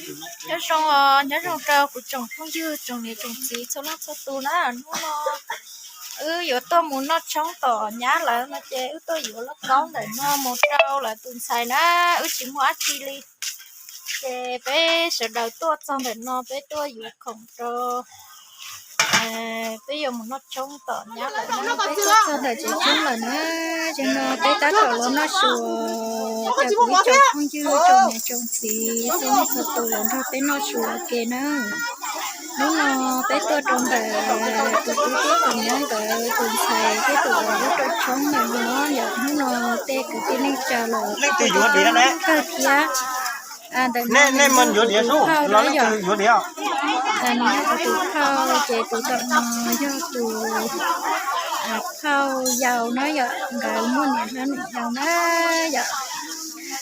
Nyob zoo, nyob zoo rau kuv tsoom phooj ywg tsoom niam tsoom txiv txhua leej txhua tus na. Hnub no wb yuav tuaj mus noj tshoob tom nyab lawv no ces wb tuaj yuav lauj kaub ntawm no mus rau lawv tus ntxhais na, wb tsis muaj dab tsi li. Ces peb sawv daws tuaj txog ntawm no peb tuaj yuav khoom rau, peb yuav mus noj tshoob tom nyab lawv. Peb tuaj txog ntawm tsev tshoob lawm na, ces no peb tab tom los noj su, ces kuv ib tsoom phooj ywg tsoom niam tsoom txiv txhua leej txhua tus los nrog peb noj su ua ke na. Hnub no peb tuaj rau ntawm tus tub thiab tus nyab nkawd tus ntxhais thiab tus uas ub rau tshoob ntawm no yom. Hnub no tej kwv tij neej tsa los tuaj tau kawg thiab. Ntawm no nws yog kuv tus phauj na yom, nws yog kuv tus phauj ces tus tom no yog tus phauj yau na yom, nkawd muaj niam hlob niam yau na yom.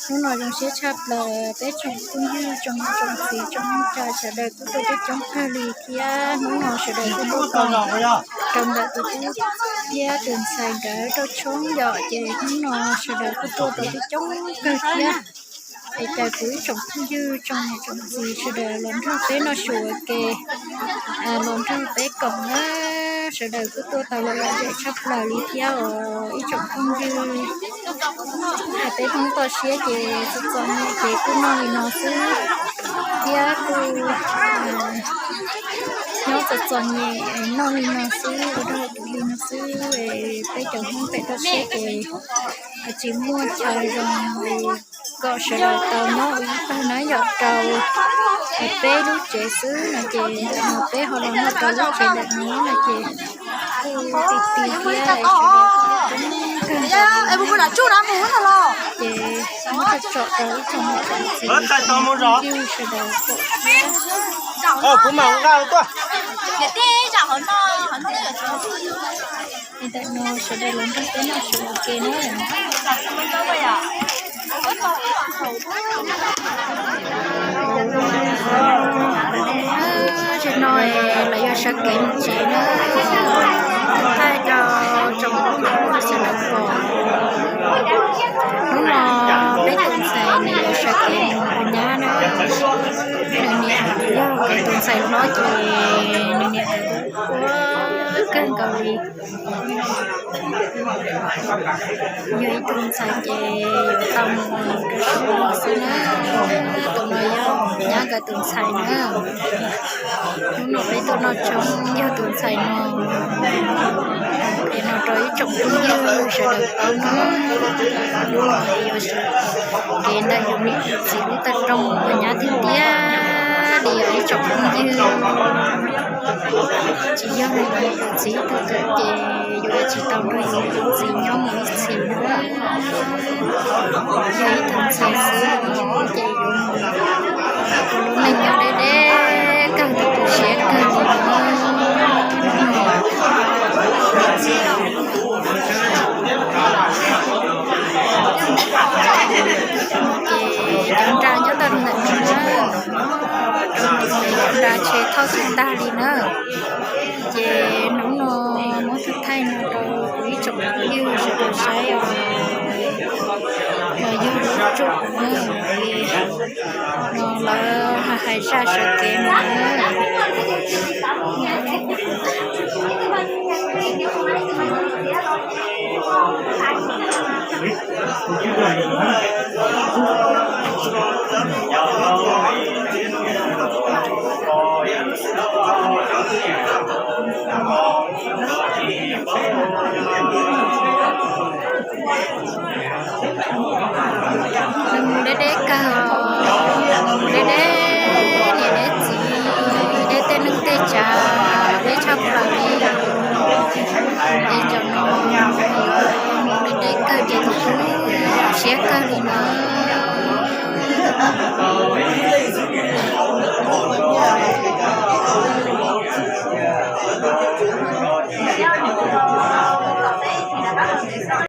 Hnub no zoo siab tshaj plaws peb tsoom phooj ywg tsoom niam tsoom txiv tsoom neej tsa sawv daws kuj tuaj coob coob kawg li thiab. Hnub no sawv daws kuj tuaj rau ntawm tus tub thiab tus ntxhais nkawd rau tshoob yom, ces hnub no sawv daws kuj tuaj tau coob coob kawg thiab. Es cas kuv ib tsoom phooj ywg tsoom niam tsoom txiv sawv daws los nrog peb noj su ua ke, los nrog peb koom na, sawv daws kuj tuaj tau lom zem tshaj plaws li thiab os ib tsoom phooj ywg. Peb Hmoob toj siab ces txom txom nyem ces kuj noj li no xwb, thiab kuj nyob txom txom nyem noj li no xwb, ua dog ua dig li no xwb. Peb cov Hmoob pem toj siab ces tsis muaj chaw zoo li kom sawv daws tau nyob ua ib pawg na yom, rau peb lub tsev xwb no ces peb ho los noj rau lub tsev ntawm no no ces kuj ti ti thiab, sawv daws kuj coob kawg nkaus li. Ces muab tsom rau ib tsoom niam tsoom txiv tsoom phooj ywg sawv daws pom thiab. Li ntawm no sawv daws los nrog peb noj su ua ke na. Tam sim no lawv yuav sawv kev mus tsev na, thaij rau tsoom phooj ywg sawv daws pom. Hnub no peb tus ntxhais nws yuav sawv kev mus ua nyab na, nws niam yog tus ntxhais hlob ces nws niam ua kawg nkaus li. Yog ib tug ntxhais ces yuav tau mus rau saum no xwb na. Tus no yog nyab nkawd tus ntxhais na. Hnub no peb tuaj noj tshoob yog tus ntxhais no. Es no rau ib tsoom phooj ywg sawv daws paub na. Hnub no yuav sawv kev ntawm yus niam yus txiv lub tawm rooj ua nyab tiag tiag li os ib tsoom phooj ywg. Tsis yog yus niam yus txiv tus twg ces yuav tsis tau nrog yus niam yus txiv nyob mus ib txhis na. Yog ib tug ntxhais xwb ces yuav ua lub neej nyob deb deb kawg, tu tu siab kawg li. Ces cov nra nyob tau ntawm no na, cov nra tsheb thauj tsis tag li na. Ces hnub no muab thaij no rau kuv ib tsoom phooj ywg sawv daws saib os. No yog lub tsev no, no lawv hais zaj sawv kev no na. Nws mus deb deb kawg, mus deb deb niam deb txiv, deb tej neej tej tsav, deb tshaj plaws li. Es cov no mus deb deb kawg ces tu tu siab kawg li no.